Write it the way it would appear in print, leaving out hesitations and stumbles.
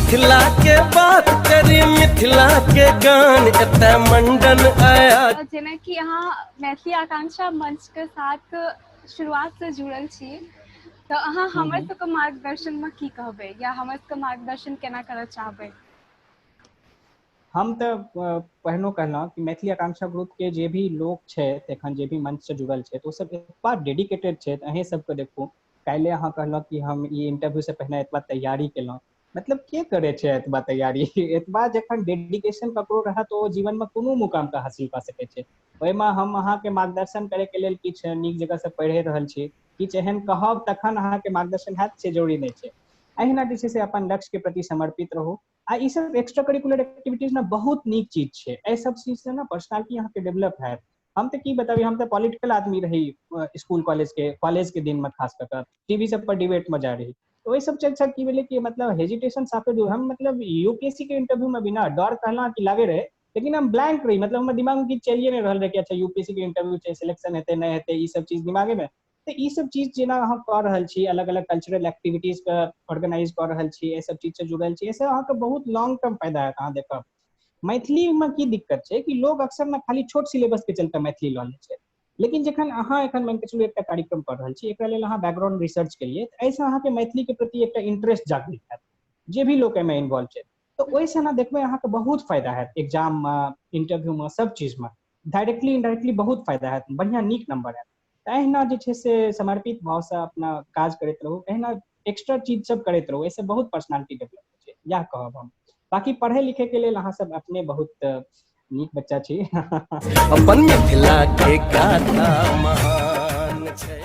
मिथिला के बात करी, मिथिला के गान, एतय मंडन आया। जेनाकि अहाँ मैथिली आकांक्षा मंच के साथ शुरुआत से जुड़ल छी, तऽ अहाँ हमर सबके मार्गदर्शन मे की कहबै या हमर सबके मार्गदर्शन केना करऽ चाहबै? हम तऽ पहिनो कहलहुँ कि मैथिली आकांक्षा ग्रुप के जे भी लोक छथि, एखन जे भी मंच से जुड़ल छथि, ओ सब एतबा डेडिकेटेड छथि। अहीं सबके देखू, काल्हि अहाँ कहलहुँ कि हम ई इंटरव्यू से पहिने एतबा तैयारी केलहुँ, मतलब के करे छै एतबा तैयारी? एतबा जखन डेडिकेशन ककरो रहत, ओ जीवन में कोनो मुकाम के हासिल कऽ सकै छै। ओहिमे हम अहाँके मार्गदर्शन करे के लेल किछु नीक जगह से पढ़ि रहल छी, किछु एहन कहब तखन अहाँके मार्गदर्शन हैत, से जरूरी नहि छै। एहिना जे छै से अपन लक्ष्य के प्रति समर्पित रहू। आ ई सब एक्स्ट्रा करिकुलर एक्टिविटीज ने बहुत नीक चीज छै। एहि सब चीज से ने पर्सनालिटी अहाँके डेवलप हैत। हम तऽ की बताबी, हम तऽ पॉलिटिकल आदमी रही स्कूल कॉलेज के दिन में, खास कऽ टीवी सब पर डिबेट में जा रही। तो ओहि सब चीज की भेलै कि मतलब हेजिटेशन साफे दूर। हम मतलब यूपीएससी के इंटरव्यू में बिना डर कहला कि लागे रहे, लेकिन हम ब्लैंक रही। मतलब हमर दिमाग में किछु चलिए नहि रहल रहे कि अच्छा, यूपीएससी के इंटरव्यू छै, सिलेक्शन हेतै, नहि हेतै, ई सब चीज दिमागे में। तऽ ई सब चीज जेना अहाँ कऽ रहल छी, अलग अलग कल्चरल एक्टिविटीज के ऑर्गेनाइज कऽ रहल छी, एहि सब चीज से जुड़ल छी, एहिसँ अहाँके बहुत लॉन्ग टर्म फायदा हैत। अहाँ देखब, मैथिली में की दिक्कत छै कि लोग अक्सर ने खाली छोट सिलेबस के चलते मैथिली लऽ लै छै। लेकिन जखन अहाँ एखन मानि कऽ चलू एकटा कार्यक्रम कऽ रहल छी, एकरा लेल अहाँ बैकग्राउंड रिसर्च केलियै, तऽ एहिसँ अहाँके मैथिली के प्रति एकटा इंटरेस्ट जागृत हैत, जे भी लोक एहिमे इन्वॉल्व छै। तऽ ओहिसँ ने देखबै, अहाँके बहुत फायदा हैत एग्जाम मे, इंटरव्यू मे, सब चीज मे, डायरेक्टली इनडायरेक्टली बहुत फायदा हैत, बढ़िआँ नीक नंबर हैत। तऽ एहिना जे छै से समर्पित भावसँ अपना काज करैत रहू, एहिना एक्स्ट्रा चीज सब करैत रहू, एहिसँ बहुत पर्सनालिटी डेवलप होइ छै, इएह कहब हम। बाकी पढ़ै लिखै के लेल अहाँ सब अपने बहुत नीक बच्चा छी। अपन मिथिला के गाथा महान छै।